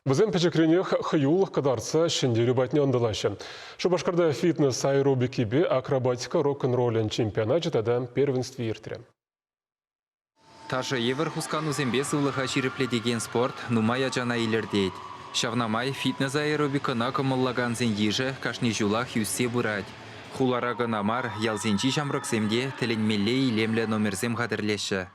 Вӗсем пӗчӗкренех хӑюлӑх кӑтартса ҫӗнтерӳ патне ӑнтӑлаҫҫӗ. Шупашкарта фитнес аэробикипе акробатика рок-н-ролӗн чемпионачӗ тата первенстви иртрӗ. Ташӑ евӗр хусканусемпе сывлӑха ҫирӗплетекен спорт нумай ачана илӗртет. Ҫавна май фитнес-аэробикӑна кӑмӑллакансен йышӗ кашни ҫулах ӳссе пырать. Хулара кӑна мар, ялсенчи ҫамрӑксем те тӗлӗнмелле илемлӗ номерсем хатӗрлеҫҫӗ.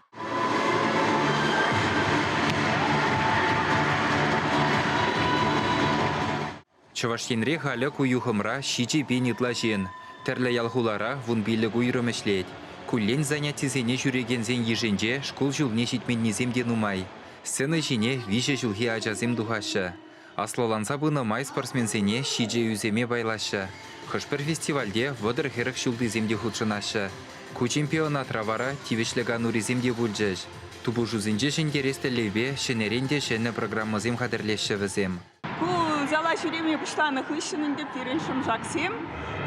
Чӑваш Енре халӗ ку юхӑмра 7000 ытла ҫын. Тӗрлӗ ял-хулара 15 уйрӑм ӗҫлет. Куллен занятисене ҫӳрекенсен йышӗнче шкул ҫулне ҫитменнисем те нумай. Сцена ҫине виҫӗ ҫулхи ачасем тухаҫҫӗ. Аслӑланса пынӑ май спортсменсене ҫичӗ ӳсӗме пайлаҫҫӗ. Хӑш-пӗр фестивальте вӑтӑр-хӗрӗх ҫултисем те хутшӑнаҫҫӗ. Ку чемпионатра вара тивӗҫлӗ канурисем те пулчӗҫ. Тупӑшусенче ҫӗнтерес тӗллевпе ҫӗнӗрен те ҫӗнӗ программӑсем хатӗрлеҫҫӗ вӗсем. Ку зала ҫӳреме пуҫланӑ хыҫҫӑн ӗнтӗ пирӗн шӑмшаксем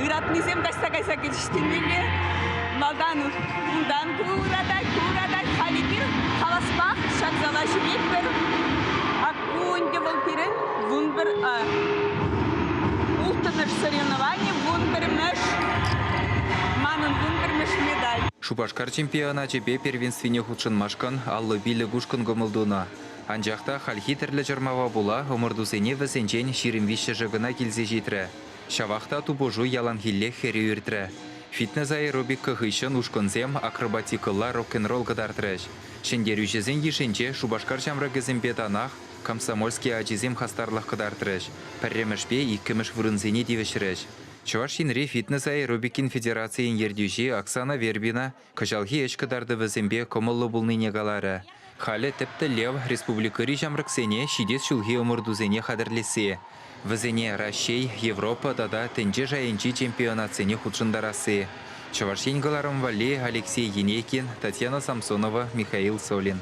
ыратнисем таҫта кайса кӗчӗҫ темелле. Малтан унтан ку ыратать, ку ыратать. Халь эпир хаваспах ҫак зала ҫӳретпӗр. Ак ку ӗнтӗ вӑл пирӗн 11 улттӑмӗш соревновани, 11-мӗш манӑн 11-мӗш медаль. Шупашкар чемпионачӗпе первенствине хутшӑнмашкӑн 55 ушкӑн кӑмӑл тунӑ. Анчах та хальхи тӗрлӗ чӑрмава пула ӑмӑртусене вӗсенчен 23-шӗ кӑна килсе ҫитрӗ. Ҫавах та тупӑшу яланхиллех хӗрӳ иртрӗ. Фитнес-аэробика хыҫҫӑн ушкӑнсем акробатикӑлла рок-н-ролл кӑтартрӗҫ. Ҫӗнтерӳҫӗсен йышӗнче Шупашкар ҫамрӑкӗсемпе танах Комсомольски ачисем хастарлӑх кӑтартрӗҫ, пӗрремӗшпе иккӗмӗш вырӑнсене тивӗҫрӗҫ. Чӑваш Енри фитнес-аэробикин федерацийӗн ертӳҫи Оксана Вербина Кӑҫалхи ӗҫ кӑтартӑвӗсемпе кӑмӑллӑ пулнине каларӗ. Халӗ тӗп тӗллев республикӑри ҫамрӑксене ҫитес ҫулхи ӑмӑртусене хатӗрлесси. Вӗсене Раҫҫей, Европа тата тӗнче шайӗнчи чемпионатсене хутшӑнтарасси. Чӑваш Ен кӑларӑм валли Алексей Енейкин, Татьяна Самсонова, Михаил Солин.